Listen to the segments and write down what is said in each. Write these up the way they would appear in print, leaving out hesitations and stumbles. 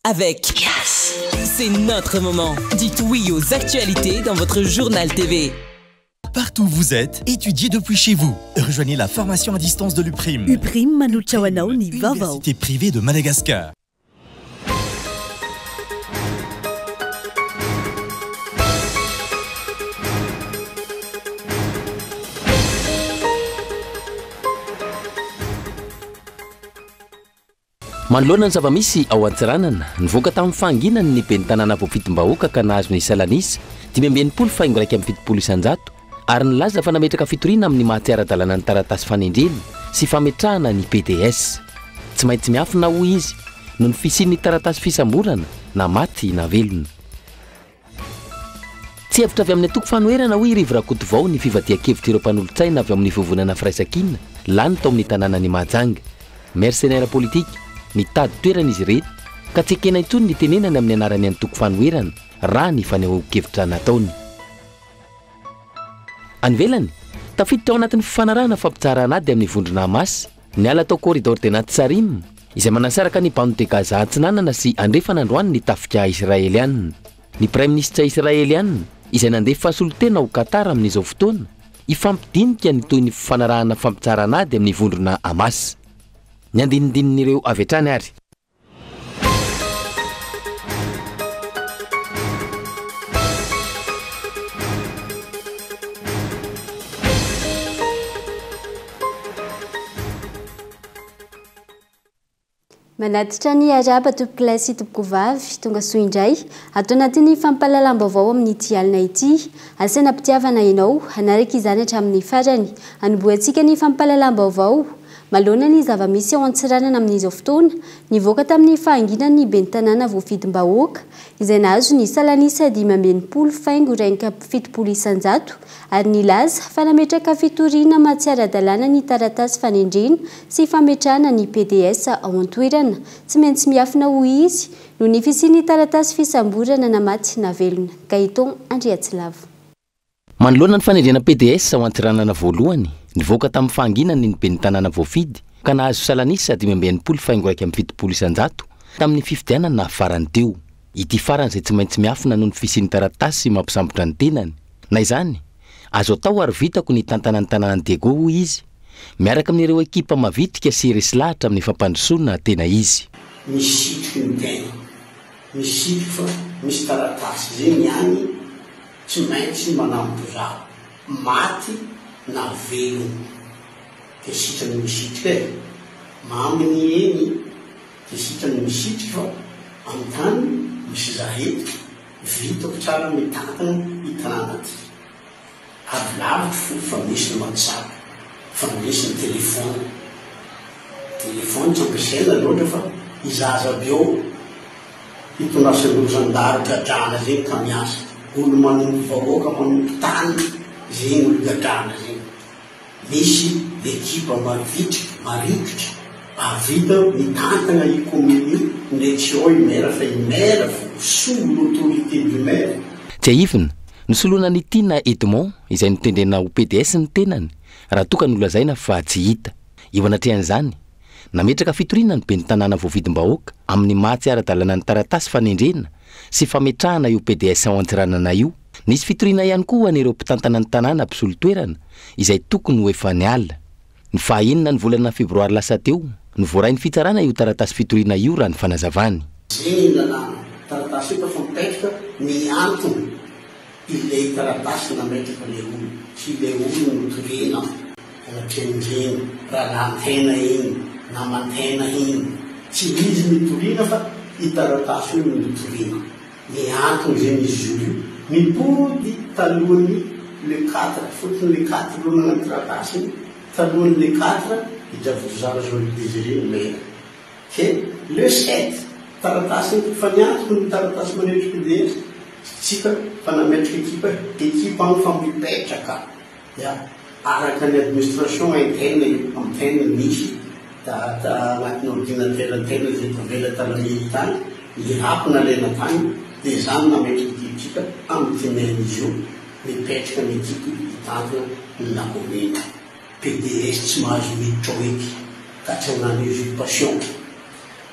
Avec Yes. C'est notre moment. Dites oui aux actualités dans votre journal TV. Partout où vous êtes, étudiez depuis chez vous. Rejoignez la formation à distance de l'UPRIM. UPRIM manolotra ho anao ny vaovao. Université privée de Madagascar. Manoloana ny zava-misy ao Antsiranana, nivoaka tamin'ny fahanginany ny ben'ny tanàna voafidim-bahoaka ka nahazo ny salanisa 65 faingo 71% ary nilaza fa nametraka fitoriana amin'ny maha tsy ara-dalàna ny taratasy fanendrena sy fametrahana ny PDS. Tsy maintsy miafina, hoy izy, noho ny fisian'ny taratasy fisamborana na maty na velona. Tsy hevitra avy amin'ny antoko fanoherana, hoy i Rivo Rakotovao, ny fivadihan-kevitr'ireo mpanolotsaina avy ao amin'ny Vovonana Firaisankina lany tao amin'ny tanànan'i Mahajanga. Mercenaires politiques, mitady toerana izy ireny ka tsy ekena intsony ny tenenany amin'ny anaran'ny antoko fanoherana, raha ny fanehoan-kevitra nataony. Any ivelany, tafiditra ao anatin'ny fifanarahana fampitsaharana ady amin'ny vondrona Hamas, Niala tao Corridor de Natsarim, izay manasaraka ny Bande de Gaza atsinanana sy andrefana androany ny tafika Israeliana. Ny Praiminisitra Israeliana, izay nandefa solontena ao Qatar amin'izao fotoana, hifampidinika ny tohin'ny fifanarahana fampitsaharana ady amin'ny vondrona Hamas. Ny andinindinin'ireo avy hatrany ary. Manatitra ny arahaba tompokolahy sy tompokovavy, tonga soa indray ato anatin'ny fampahalalam-baovao amin'ity alina ity. Asaina am-pitiavana ianao hanaraka izany hatramin'ny farany. Hanombohantsika ny fampahalalam-baovao. Manoloana ny zava-misy ao Antsiranana amin'izao fotoana, nivoaka tamin'ny fahanginany ny ben'ny tanàna voafidim-bahoaka, izay nahazo ny salan'isa 65 faingo 71% ary nilaza fa nametraka fitoriana maha tsy ara-dalàna ny taratasy fanendrena sy fametrahana ny PDS ao an-toerana. Tsy maintsy miafina hoy izy, noho ny fisian'ny taratasy fisamborana na maty na velona. Gaëtan Andriatsilavo. Manoloana ny fanendrena PDS ho Antsiranana voalohany, nivoaka tamin'ny fahanginany ny ben'ny tanàna voafidy ka nahazo salan'isa 65 faingo 71% tamin'ny fifidianana farany teo. Ity farany izay tsy maintsy miafina noho ny fisian'ny taratasy mampisambotra ny tenany. Na izany, azo atao ary vitako ny hitantana ny tanànan'i Diego, hoy izy, miaraka amin'ireo ekipa mavitrika sy resy lahatra amin'ny fampandrosoana tena izy. Misitriky ny tena, misitriky fa misy taratasy izay ny any Tsy maintsy manampo zaho. Maty na velogno. De sitrany misitrika e. Mamy ny eny de sitrany misitrika fa am tany misy za eto vitako tsara mitantana i tanàna ty. Avy lavitry fo fa misy ny whatsapp fa misy ny telephone. Telephone tsy ampiasaina loatra fa i zaza aby eo Hitondrasan'ireo zandary gadrana zegny ka miasa. Olo manompo vahoaka manompo tany zegny olo gadrana zegny. Misy ekipa mavitrika, marikitra, mahavita mitantagna io commune io ndre tsy ao i maire fa i maire fo sous l'autorité du maire. Tsiahivina, nosoloina an'i Tiana Edmond izay notendrena ho PDS ny tenany raha toa ka nolazaina fa tsy hita. Eo anatrehan'izany, Nametraka fitoriana ny ben'ny tanàna voafidim-bahoaka amin'ny maha tsy ara-dalàna ny taratasy fanendrena sy fametrahana io PDS ao Antsiranana io. Nisy fitoriana ihany koa ho an'ireo mpitantana ny tanàna mpisolo toerana izay tokony ho efa niala. Ny faha enina ny volana febroary lasa teo no voarain'ny fitsarana io taratasy fitoriana io raha ny fanazavany. Zegny ny lalàna. Taratasy io ka fa mipetraka ny antony. Ilay taratasy nametraka ilay olona sy ilay olona notorina anatrehan'ireny rahalahin-tena iny, naman-tena iny. Tsy izy nitorina fa io taratasy io no nitorina. Ny antony izay izy io mipody talohan'ny le quatre, fotony le quatre aloha nagnano taratasy iny, talohan'ny le quatre i Dravotozara Jean Luc Désiré no maire. He, le sept, taratasy iny fa ny antoko ny taratasy manetriky dia tsika fa nametraka ekipa e, ekipa agny fa mipetraka ya araka ny administration interne io antenne misy ta ta agnatin'ny ordinateur antenne zay tavela ta la mairie tagny ny rap nalaina tagny de zany nametraka ity ekipa amin'ity mail izy io mipetraka ny ekipa hitantana ny la commune. Pds tsy mahazo miditra ao eky ka tsy hagnano usurpation.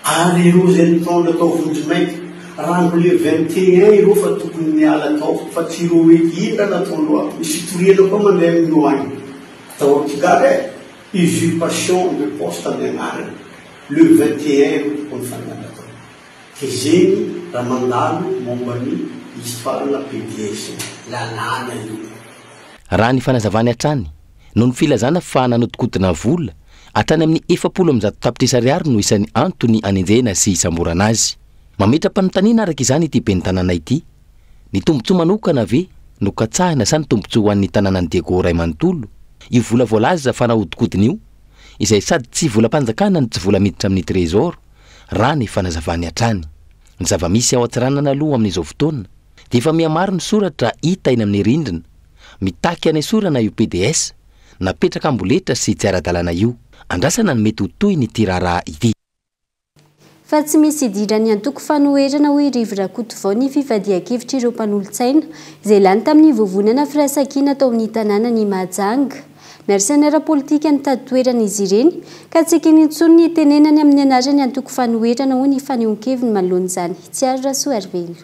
Ary ireo izay nitondra tao vonjimaika, raha mbola 21 ireo fa tokony miala tao fa tsy ireo hoe inona nataondreo ato, misy fitoriana koa mandeha amin'ireo any. Atao gaga e! Usurpation de poste amin'ny anarany. Le 21 ireo tokony fa niala tao. Dia zegny raha mandalo momba ny histoire-na PDS. Lalàna io. Raha ny fanazavany hatrany, noho ny filazana fa nanodinkodina vola hatrany amin'ny 140 tapitrisa ariary no isan'ny antony anenjehina sy hisamborana azy. Mametra-panontaniana araka izany ity ben'ny tanàna ity, ny tombontsoa manokana ve no katsahina sa ny tombontsoa ho an'ny tanànan'i Diego iray manontolo? Io vola voalaza fa nahodinkodina io, izay sady tsy volam-panjakana no tsy vola miditra amin'ny Trésor, raha ny fanazavany hatrany. Ny zava-misy ao Antsiranana aloha amin'izao fotoana dia efa mihamaro ny soratra hita eny amin'ny rindrina mitaky hanesorana io PDS napetraka amboletra sy tsy ara-dalàna io. Andrasana ny mety ho tohin'ity raharaha ity. Fa tsy misy idiran'ny antoko fanoherana hoy Rivo Rakotovao ny fifadian-kevitr'ireo mpanolotsaina izay lany tamin'ny vovonana firaisankina tao amin'ny tanànan'i Mahajanga. Mercenaire politika nitady toerana izy ireny ka tsy ekeny intsony ny tenenany amin'ny anaran'ny antoko fanoherana hoy ny fanehoan-keviny manoloana izany. Tsiaro Rasoarivelo.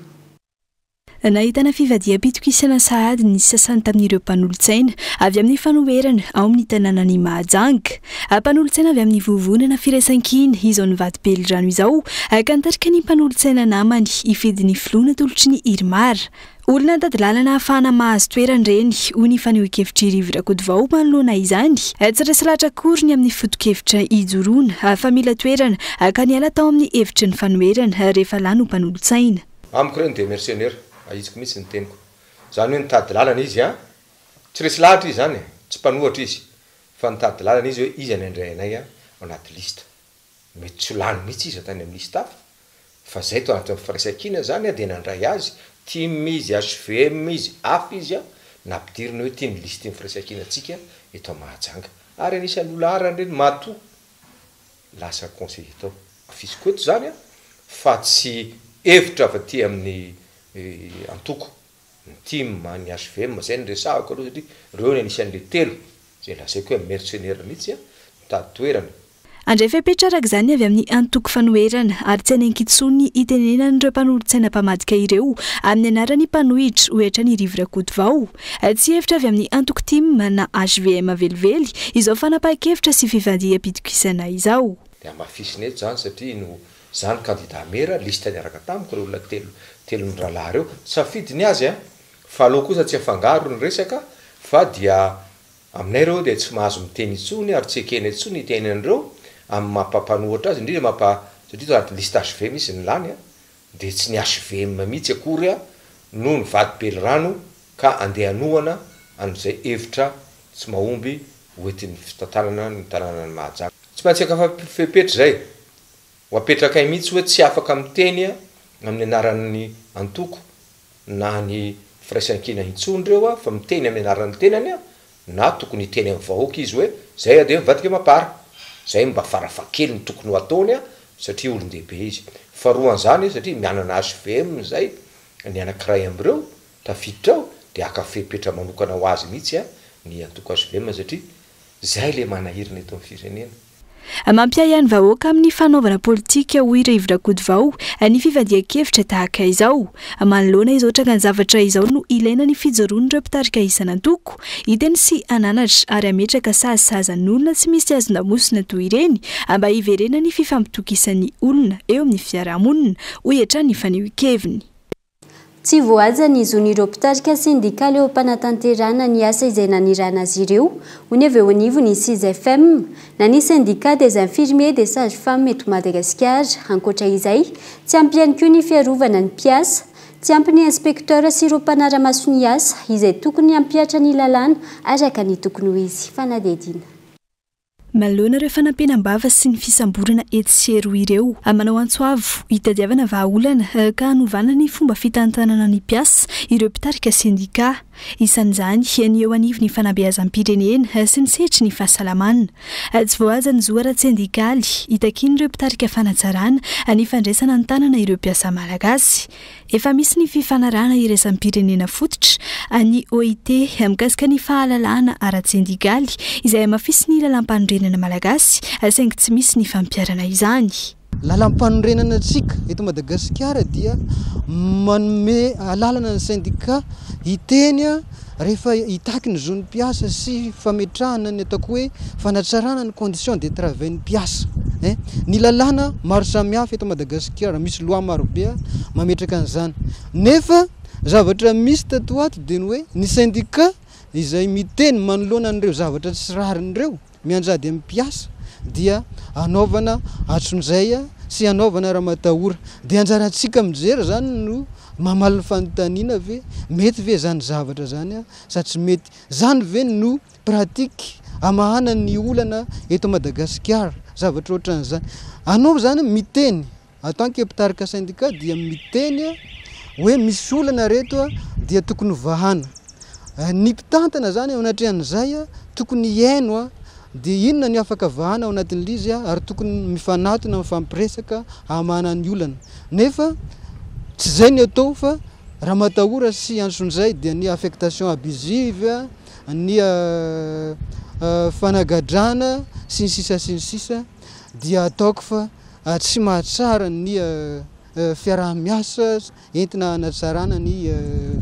Nahitana fivadiham-pitokisana sahady ny sasany tamin'ireo mpanolotsaina avy amin'ny fanoherana ao amin'ny tanànan'i Mahajanga. Mpanolotsaina avy amin'ny vovonana Firaisankina izao nivadi-belirano izao ka nitarika ny mpanolotsaina namany hifidy ny filoha natolotry ny Irmar. Olona nitady lalana ahafahana mahazo toerana ireny, hoy ny fanehoan-kevitr'i Rivo Rakotovao manoloana izany. Tsy resy lahatra akory ny amin'ny foto-kevitra ijoroana fa mila toerana ka niala tao amin'ny hevitry ny fanoherana rehefa lany ho mpanolotsaina. Amiko ireny dia mercenaire, ahitsiko mihitsy ny teniko. Izany hoe nitady lalana izy an, tsy resy lahatra izy izany e, tsy mpanohatra izy, fa nitady lalana izy hoe iza ny handray anay ao anaty liste. Mety tsy ho lany mihitsy izy tany amin'ny liste hafa, fa zay tao anatin'ny firaisankina zany dia nandray azy, tim izy, hvm izy, hafa izy an, nampidirina hoe ity ny liste ny firaisankinantsika eto Mahajanga. Ary anisan'ny olaharany ireny matoa lasa conseiller tao. Afisiko eto zany an, fa tsy hevitra avy aty amin'ny antoko, ny tim, ny hvm, zay no resahako aloha satria ireo no anisan'le telo zay lazaiko hoe mercenaire mihitsy an, mitady toerana. Handray fepetra araka izany ny avy amin'ny antoko fanoherana ary tsy hanenky intsony hitenenan'ireo mpanolotsaina mpamadika ireo amin'ny anaran'ny mpanohitra, hoy hatrany i Rivo Rakotovao. Tsy hevitra avy amin'ny antoko tim na hvm velively izao fanapahan-kevitra sy fivadiham-pitokisana izao. Dia hamafisina eto izany satria no za ny kandida mera, liste niaraka tamiko ireo olona telo telo mirahalahy ireo, safidy ny azy an! Fa aleo kosa tsy afangaro ny resaka fa dia Aminay ireo dia tsy mahazo miteny intsony ary tsy ekena intsony hiteny an'ireo amin'ny maha mpampanohatra azy, indrindra mampa, satria tao anatin'ny liste hvm izy no lany an, dia tsy ny hvm mihitsy akory no nivadi-belirano ka andeha hanohana an'izay hevitra tsy mahomby ho entin'ny fitantanana ny tanànan'i Mahajanga. Tsy maintsy haka fepetra izay, ho apetrakay mihitsy hoe tsy afaka miteny amin'ny anaran'ny antoko na ny firaisankina intsony ireo a, fa miteny amin'ny anaran'ny tenany a, na tokony hiteny amin'ny vahoaka izy hoe zay aho dia mivadika mapar, zay mba farafahakeliny tokony ho ataony a, satria olon-dehibe izy. Faharoa an'izany satria mianana hvm zay ny anankiray amin'ireo tafiditra ao dia haka fepetra manokana ho azy mihitsy a ny antoko hvm satria zay le manahirana eto amin'ny firenena. Mampiahiahy ny vahoaka amin'ny fanaovana politika, hoy Rivo Rakotovao, ny fivadihan-kevitra tahaka izao. Manoloana izao trangan-javatra izao no ilaina ny fijoroan'ireo mpitarika isan'antoko, hiteny sy hananatra ary hametraka sazy sahaza ny olona tsy misy hazon-damosina toy ireny mba hiverenan'ny fifampitokisan'ny olona eo amin'ny fiarahamonina, hoy hatrany ny fanehoan-keviny. Tsy voahaja ny zon'ireo mpitarika sendikaly eo am-panatanterahana ny asa izay nanirahana azy ireo, hoy ny avy eo anivon'ny Sisfm, na ny Syndicat des infirmiers des sages femmes eto Madagasikara. Ankoatra izay, tsy ampy ihany koa ny fiarovana ny mpiasa, tsy ampy ny inspecteur sy ireo mpanara-maso ny asa, izay tokony hampihatra ny lalàna araka ny tokony ho izy. Fanadihadiana. Manoloana ireo fanampenam-bava sy ny fisamborana etsy sy eroa ireo, manao antso avo hitadiavana vahaolana ka hanovana ny fomba fitantanana ny mpiasa ireo mpitarika sendikà. Isan'izany ny eo anivon'ny fanabeazam-pirenena sy ny sehatry ny fahasalamana. Tsy voahaja ny zo ara-tsendikaly, itakian'ireo mpitarika fanatsarana ny fandraisana an-tanana ireo mpiasa malagasy. Efa misy ny fifanarahana iraisam-pirenena fototra, ny OIT, mikasika ny fahalalahana ara-tsendikaly, izay hamafisin'ny lalàmpanorenana malagasy, saingy tsy misy ny fampiharana izany. Lalampanorenana antsika eto Madagasikara dia manome alalana ny sendika hiteny rehefa hitaky ny zon'ny mpiasa sy fametrahana ny ataoko hoe fanatsarana ny condition de travail ny mpiasa. Ny lalàna maro samihafa eto Madagasikara, misy loi marobe mametraka an'izany. Nefa zavatra misy tato ho ato dia ny hoe ny sendika izay miteny manoloana an'ireo zavatra tsy rariny ireo, mianjady amin'ny mpiasa dia anaovana antsonjay sy anaovana ramatahora. Dia anjarantsika mijery izany no mamaly ny fanontaniana ve mety ve izany zavatra izany sa tsy mety. Izany ve no pratique hamahana ny olana eto Madagasikara, zavatra ohatran'izany. Anao izany miteny En tant que mpitarika syndicat dia miteny hoe misy olana reto dia tokony ho vahana. Ny mpitantana zany eo anatrehan'izay tokony hihaino dia inona ny afaka vahana ao anatin'ilay izy ary tokony mifanatona mifampiresaka hamahana ny olana. Nefa tsy izay ny atao fa raha matahora sy antsonjay dia ny affectation abusive, ny fanagadrana sy ny sisa sy ny sisa dia ataoko fa tsy mahatsara ny fiaraha-miasa entina hanatsarana ny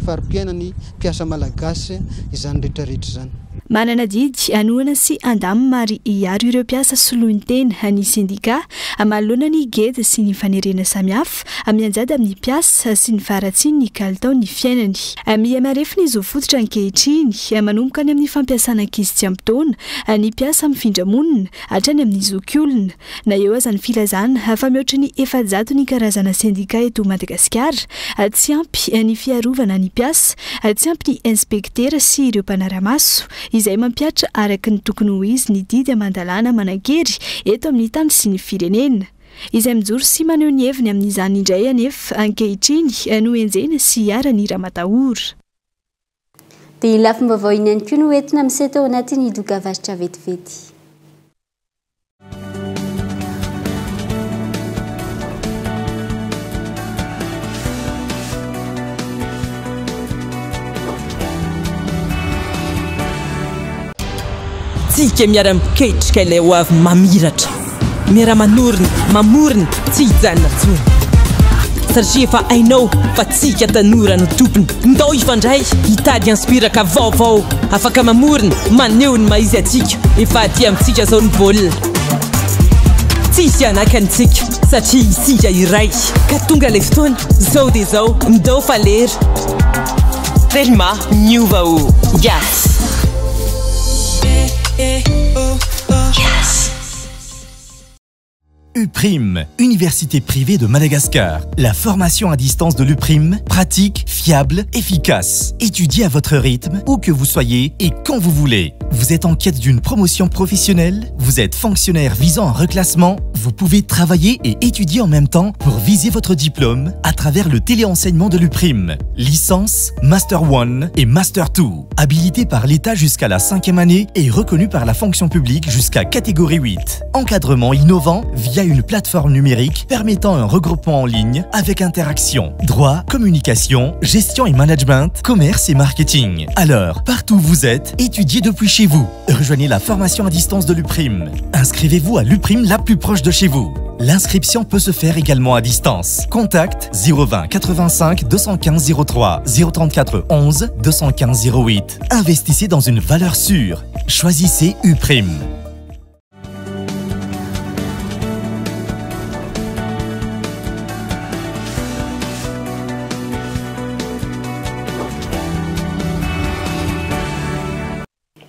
fari-piainan'ny mpiasa malagasy izany rehetrarehetra izany. Manana adidy hanohana sy handamina ary hiaro ireo mpiasa soloin-tena ny sendikà manoloana ny geja sy ny fanerena samihafa mianjady amin'ny mpiasa sy ny faharatsian'ny kalitaon'ny fiainany. Miha-marefo ny zo fototra ankehitriny, manomboka any amin'ny fampiasana ankizy tsy ampy taona, ny mpiasa mifindra monina, hatrany amin'ny zokiolona. Na eo aza ny filazana fa mihoatra ny 400 ny karazana sendika eto Madagasikara, tsy ampy ny fiarovana ny mpiasa, tsy ampy ny inspektera sy ireo mpanara-maso, izay mampihatra araka ny tokony ho izy ny didy aman-dalàna manan-kery eto amin'ny tany sy ny firenena. Izay mijoro sy maneho ny heviny amin'izany indray anefa ankehitriny no enjehina sy iharan'ny ramatahora. Dia lafim-baovao iny ihany koa no entina miseho tao anatin'ny dokavarotra vetivety. Tsika miara-miketrika ilay ho avy mamiratra. Miara-manorina, mamorona, tsy hijanona intsony. Satria efa hainao fa tsika tanora no tompony. Ndao hifandray, hitady inspiraka vaovao, afaka mamorona, maneho ny maha izy antsika. Efa aty amintsika zao ny baolina. Tsisy hanakana antsika satria isika iray. Ka tonga ilay fotoana, zao dia zao, ndao fa lera. Telma, miova ho Yas. Yas. UPRIM, Université privée de Madagascar. La formation à distance de l'UPRIM, pratique, fiable, efficace. Étudiez à votre rythme, où que vous soyez et quand vous voulez. Vous êtes en quête d'une promotion professionnelle? Vous êtes fonctionnaire visant un reclassement? Vous pouvez travailler et étudier en même temps pour viser votre diplôme à travers le téléenseignement de l'UPRIM. Licence, Master 1 et Master 2. Habilité par l'État jusqu'à la 5e année et reconnu par la fonction publique jusqu'à catégorie 8. Encadrement innovant via une plateforme numérique permettant un regroupement en ligne avec interaction, droit, communication, gestion et management, commerce et marketing. Alors, partout où vous êtes, étudiez depuis chez vous. Rejoignez la formation à distance de l'UPRIM. Inscrivez-vous à l'UPRIM la plus proche de chez vous. L'inscription peut se faire également à distance. Contact 020 85 215 03 034 11 215 08. Investissez dans une valeur sûre. Choisissez UPRIM.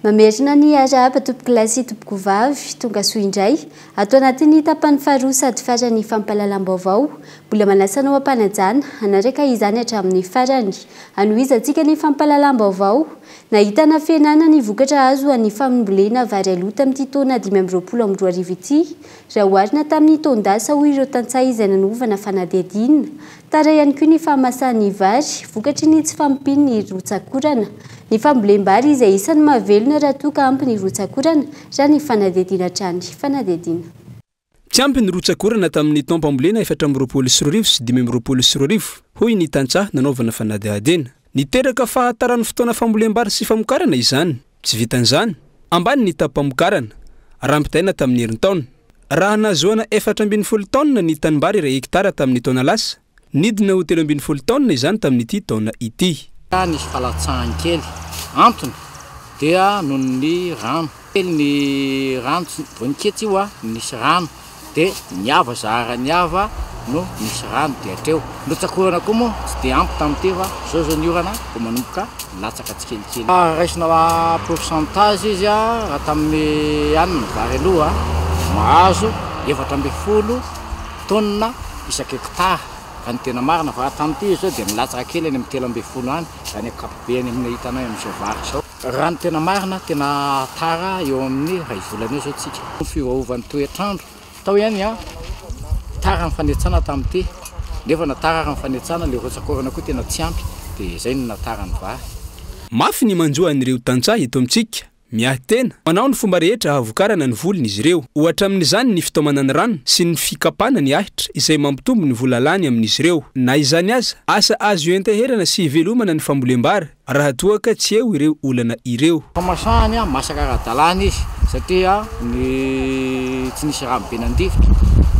Mamerina ny arahaba tompokolahy sy tompokovavy, tonga soa indray ato anatin'ny tapany faharoa sady farany fampahalalam-baovao. Mbola manasa anao am-panajana hanaraka izany hatramin'ny farany. Hanohizantsika ny fampahalalam-baovao. Nahitana fihenana ny vokatra azo an'ny fambolena vary aloha tamin'ity taona 2025 ity, raha oharina tamin'ny taon-dasa, hoy ireo tantsaha izay nanovana fanadihadiana. Tara ihany koa ny fahamasahan'ny vary, vokatry ny tsy fahampian'ny rotsak'orana. Ny fambolem-bary izay isan'ny mahavelona raha toa ka ampy ny rotsak'orana, raha ny fanadihadiana hatrany. Fanadihadiana. Tsy ampy ny rotsak'orana tamin'ny taom-pambolena 2024 sy 2025, hoy ny tantsaha nanaovana fanadihadiana. Niteraka fahataran'ny fotoana fambolem-bary sy famokarana izany. Tsy vitan'izany, ambany ny taham-pamokarana, raha ampitahaina tamin'ny herintaona. Raha nahazoana 14 taonina ny tanimbary iray hektara tamin'ny taona lasa, nidina ho 13 taonina izany tamin'ity taona ity. Nisy falatsahany kely. Antony dia noho ny rano. Kely ny rano, tsy vao niketsa io nisy rano dia niava zahara niava no nisy rano dia hatreo. Ny rotsak'orana koa moa tsy dia ampy tamin'ity fa izao izao ny orana vao manomboka milatsaka tsikelikely. Raha raisina pourcentage izy raha tamin'ny any ny vary aloha mahazo 14 taonina isan-kektara raha ny tena marina fa raha tamin'ity izy izao dia milatsaka kely any amin'ny 13 any raha ny ankapobeny amin'ny hitanay amin'izao vary izao. Raha ny tena marina, tena tara eo amin'ny iray volana eo izao tsika. Ny fiovaovan'ny toetr'andro, tao ihany an, tara ny fanetsana tamin'ity, nefa na tara ary ny fanetsana, ilay rotsak'orana koa tena tsy ampy, dia izay no nahatara ny vary. Mafy ny manjo an'ireo tantsaha eto amintsika. Miahy tena, manao ny fomba rehetra hahavokarana ny volony izy ireo. Ohatra amin'izany ny fitaomana ny rano sy ny fikapana ny ahitra izay mampitombo ny vola lany amin'izy ireo. Na izany aza, asa azo ianteherana sy ivelomana ny fambolem-bary raha toa ka tsy eo ireo olana ireo. Famasahany, masaka ara-dalàna izy satria ny tsy nisy rano be nandifotra.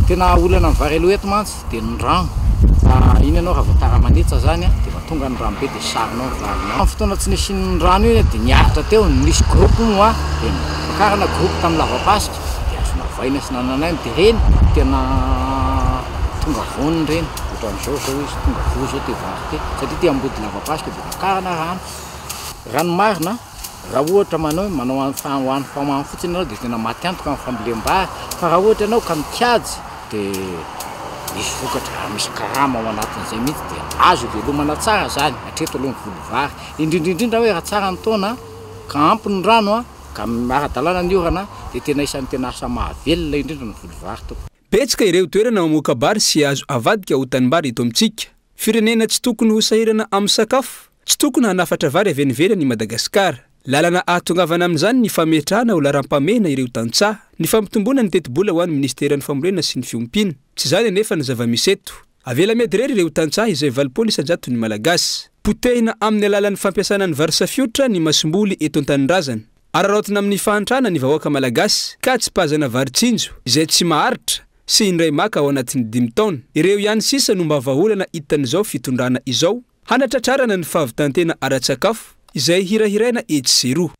Tena olana ny vary aloha eto mantsy dia ny rano fa iny ianao raha vao tara manetsa zany dia efa tonga ny rano be dia saronao ny varinao. Tamin'ny fotoana tsy nisian'ny rano iny dia niaritra teo, nisy groupe moa dia niakarana groupe tamin'ny lava-pasika dia azo navaina sy nananaina dia ireny tena tonga voany ireny, ohatran'izao zao izy tonga voa zao ity vary ity satria ity ambody lava-pasika dia nakarana rano. Raha ny marina Raha ohatra manao hoe manao ho an'ny famahana fotsiny ianao dia tena maty antoka amin'ny fambolem-bary fa raha ohatra ianao ka mikajy dia misy vokatra ary misy karama ao anatin'izay mihitsy dia azo ivelomana tsara izany hatreto aloha ny voly vary indrindra indrindra hoe raha tsara ny taona ka ampy ny rano ka ara-dalàna ny orana dia tena isan'ny tena asa mahavelona indrindra ny voly vary tompoko. Betsaka ireo toerana mamoaka-bary sy azo avadika ho tanimbary eto amintsika. Firenena tsy tokony ho sahirana amin'ny sakafo, tsy tokony hanafatra vary avy any ivelany i Madagasikara. Lalana ahatongavana amin'izany ny fametrahana ho laharam-pahamehana ireo tantsaha, ny fampitomboana ny tetibola ho an'ny minisiteran'ny fambolena sy ny fiompiana. Tsy izany anefa ny zava-misy eto. Avela miady irery ireo tantsaha izay 80 isan-jaton'ny Malagasy. Potehina amin'ny alalan'ny fampiasana ny vary safiotra ny masomboly eto an-tanindrazana. Araraotina amin'ny fahantrana ny vahoaka Malagasy ka tsipazana vary tsinjo izay tsy maharitra sy indray maka ao anatin'ny dimy taona. Ireo ihany sisa no mba vahaolana hitan'izao fitondrana izao hanatratrarana ny fahavitan-tena ara-tsakafo izay hirahiraina etsy sy eroa.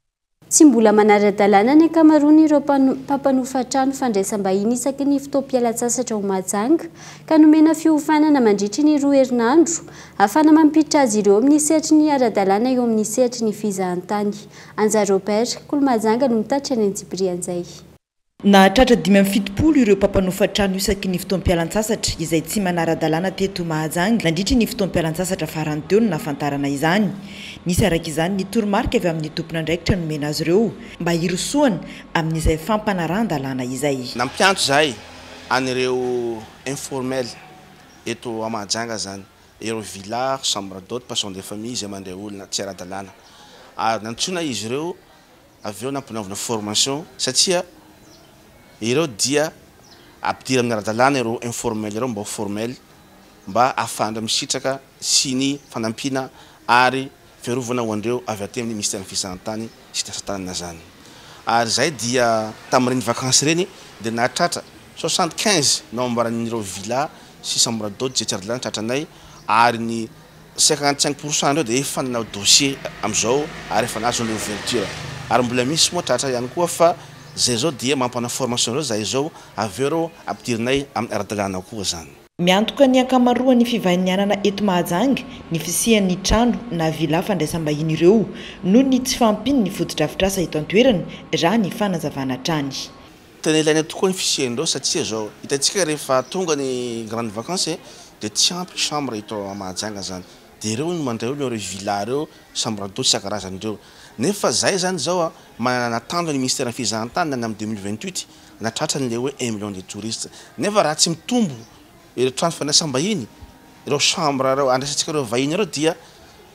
Tsy mbola manara-dalàna ny ankamaroan'ireo mpampanofa trano fandraisam-bahiny isaky ny fotoam-pialan-tsasatra ao Mahajanga ka nomena fiofanana mandritry ny roa herinandro ahafahana mampiditra azy ireo amin'ny sehatry ny ara-dalàna eo amin'ny sehatry ny fizahantany. Anja Robert, Kolo Mahajanga no mitatitra ny antsipirian'izay. Nahatratra 75 ireo mpampanofa trano isaky ny fotoam-pialan-tsasatra izay tsy manara-dalàna teto Mahajanga nandritry ny fotoam-pialan-tsasatra farany teo no nahafantarana izany. Nisy araka izany ny toromarika avy amin'ny tompon'andraikitra nomena azy ireo mba hirosoana amin'izay fampanarahan-dalàna izay. Nampiantso izahay an'ireo informel eto Mahajanga izany, ireo villa, chambre d'hôte, pension de famille izay mandray olona tsy ara-dalàna ary nantsoina izy ireo avy eo nampanaovina formation satria ireo dia ampidirina amin'ny ara-dalàna ireo informel ireo mba ho formel mba ahafahan'ireo misitraka sy ny fanampiana ary fiarovana ho an'ireo avy aty amin'ny minisiteran'ny fizahantany sy ny asa tanana izany ary izay dia tamin'ireny vacances ireny dia nahatratra 75 no ambaran'ireo villa sy chambre d'hôte izay tsy ara-dalàna tratranay ary ny 55% ireo dia efa nanao dossier amin'izao ary efa nahazo ny ouverture ary mbola misy moa tratra ihany koa fa zay zao dia mampanao formation reo zay zao avy eo reo ampidirinay amin'ny ara-dalàna koa zany. Miantoka ny ankamaroan'ny fivahinianana eto Mahajanga ny fisian'ny trano na villa fandraisam-bahiny ireo noho ny tsy fahampian'ny fotodrafitrasa eto an-toerana raha ny fanazavana hatrany. Tena ilaina tokoa ny fisian'ireo satria zao hitantsika rehefa tonga ny grande vacances dia tsy ampy chambre eto Mahajanga zany dia ireo no mandray olona ireo villa ireo chambre d'hôte isan-karazany ireo nefa zay zany zao a manana tanjona ny ministère fizahantany any amin'ny 2028 natratra n'le hoe 1 million de touristes nefa raha tsy mitombo ireo trano fandraisam-bahiny ireo chambre ireo andraisantsika ireo vahiny ireo dia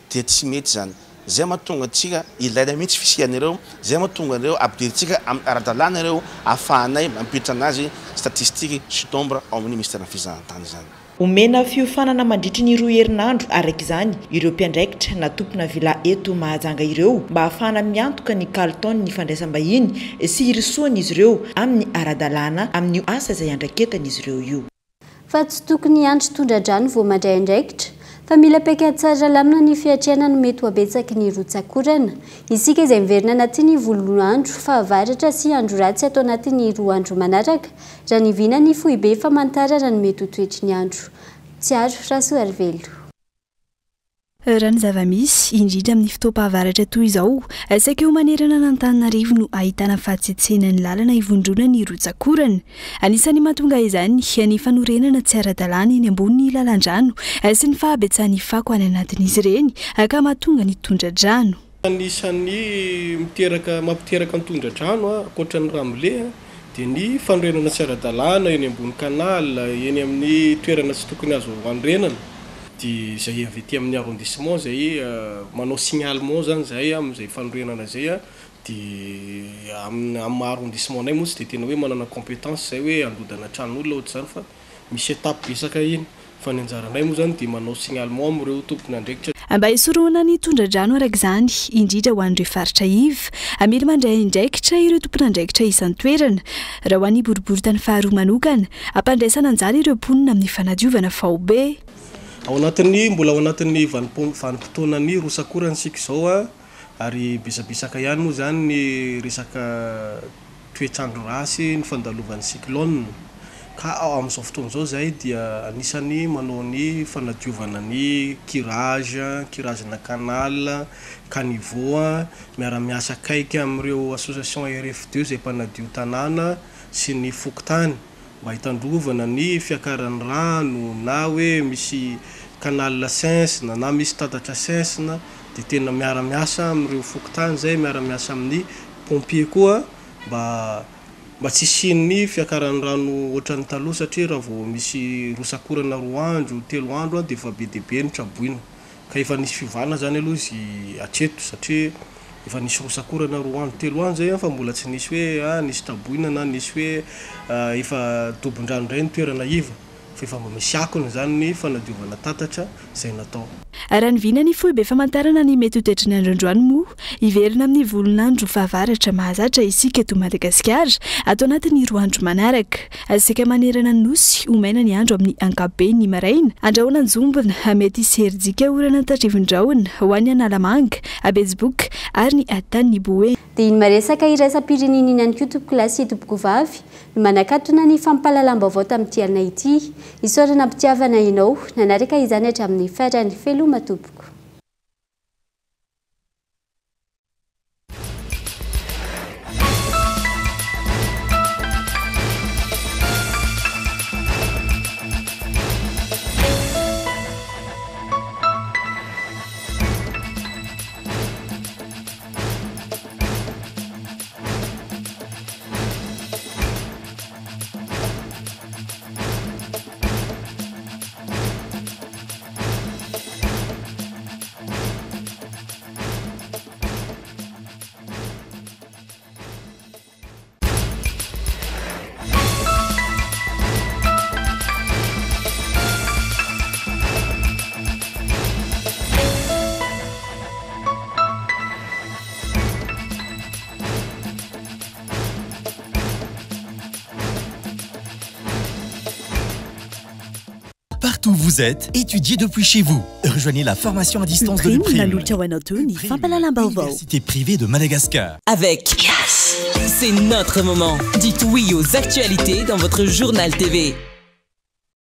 tsy mety zany. Zay mahatonga antsika ilaina mihitsy fisian'ireo, zay mahatonga ireo ampidirintsika amin'ny ara-dalàna ireo ahafahanay mampiditra anazy statistique sy nombre ao amin'ny ministère fizahantany zany. Omena fiofanana mandritry ny 2 herinandro araka izany ireo mpiandraikitra na tompona villa eto Mahajanga ireo mba hahafahana miantoka ny kalitaon'ny fandraisam-bahiny sy hirosoan'izy ireo amin'ny ara-dalàna amin'io asa izay andraiketan'izy ireo io. Fa tsy tokony hiandry tondra-drano vao mandray andraikitra, fa mila paikady tsara lamina ny fiatrehana ny mety ho habetsaky ny rotsak'orana. Isika izay miverina anatin'ny volon'andro fahavaratra sy andro ratsy ato anatin'ny 2 andro manaraka, raha ny vina ny foibe famantarana ny mety ho toetry ny andro. Tsiaro Rasoarivelo. Raha ny zava-misy, indrindra amin'ny fotoam-pahavaratra toy izao, saika eo manerana an'Antananarivo no ahitana fahatsetsenan'ny lalana ivondrona ny rotsak'orana. Anisan'ny mahatonga izany ny fanorenana tsy ara-dalàna eny ambony lalan-drano sy ny fahabetsahan'ny fako any anatin'izy ireny ka mahatonga ny tondra-drano. Anisan'ny miteraka, mampiteraka ny tondra-drano ankoatra ny ramole dia ny fanorenana tsy ara-dalàna eny ambony canal, eny amin'ny toerana tsy tokony azo anorenana. Dia izay avy aty amin'ny arrondissement izay manao signalement izany izahay amin'izay fanorenana izay dia amin'ny maha arrondissement anay moa tsy dia tena hoe manana compétence izay hoe handrodana tranon'olona ohatr'izany fa misy étape betsaka iny fa ny anjaranay moa izany dia manao signalement amin'ireo tompon'andraikitra. Mba hisorohana ny tondra-drano araka izany, indrindra ho an'ireo faritra iva, mila mandray andraikitra ireo tompon'andraikitra isan-toerana. Raha ho an'ny boriborintany faharoa manokana, ampandraisana anjara ireo mponina amin'ny fanadiovana faobe. Ao anatin'ny, mbola ao anatin'ny vanim-potoanan'ny rotsak'orana isika izao ary besabesaka ihany moa izany ny resaka toetr'andro ratsy, ny fandalovan'ny cyclone. Ka amin'izao fotoana izao izahay dia anisan'ny manao ny fanadiovana ny curage, curage-na canal, caniveau, miara-miasa akaiky amin'ireo association RF2 izay mpanadio tanàna sy ny fokontany mba hitandrovana ny fiakaran'ny rano na hoe misy canal sensina na misy tatatra sensina dia tena miara-miasa amin'ireo fokontany izay, miara-miasa amin'ny pompier koa mba mba tsy hisian'ny fiakaran'ny rano ohatran'ny taloha satria raha vao misy rotsak'orana 2 andro, 3 andro dia efa be dia be ny traboina. Ka efa nisy fiovana izany aloha izy hatreto satria efa nisy rotsak'orana 2 andro, 3 andro izay fa mbola tsy nisy hoe nisy traboina na nisy hoe efa dobon-drano indray ny toerana iva fa efa mba misy akony izany ny fanadiovana tatatra izay natao. Raha ny vina ny foibe famantarana ny mety ho toetry ny andro androany moa, hiverina amin'ny volon'andro fahavaratra mahazatra isika eto Madagasikara ato anatin'ny 2 andro manaraka. Saika manerana ny Nosy, ho maina ny andro amin'ny ankapobeny ny maraina. Andrahona anjombona, mety hisy herijika orana tandrivin-drahona ho an'ny Analamanga, Betsiboka ary ny Antanin'i Boeny. Dia iny maresaka iraisam-pirenena iny ihany koa tompokolahy sy tompokovavy no manakatona ny fampahalalam-baovao tamin'ity alina ity. Isaorana am-pitiavana ianao nanaraka izany hatramin'ny farany. Veloma tompoko. Partout où vous êtes, étudiez depuis chez vous. Rejoignez la formation à distance de l'UPRIM. Université privée de Madagascar. Avec Yes, c'est notre moment. Dites oui aux actualités dans votre journal TV.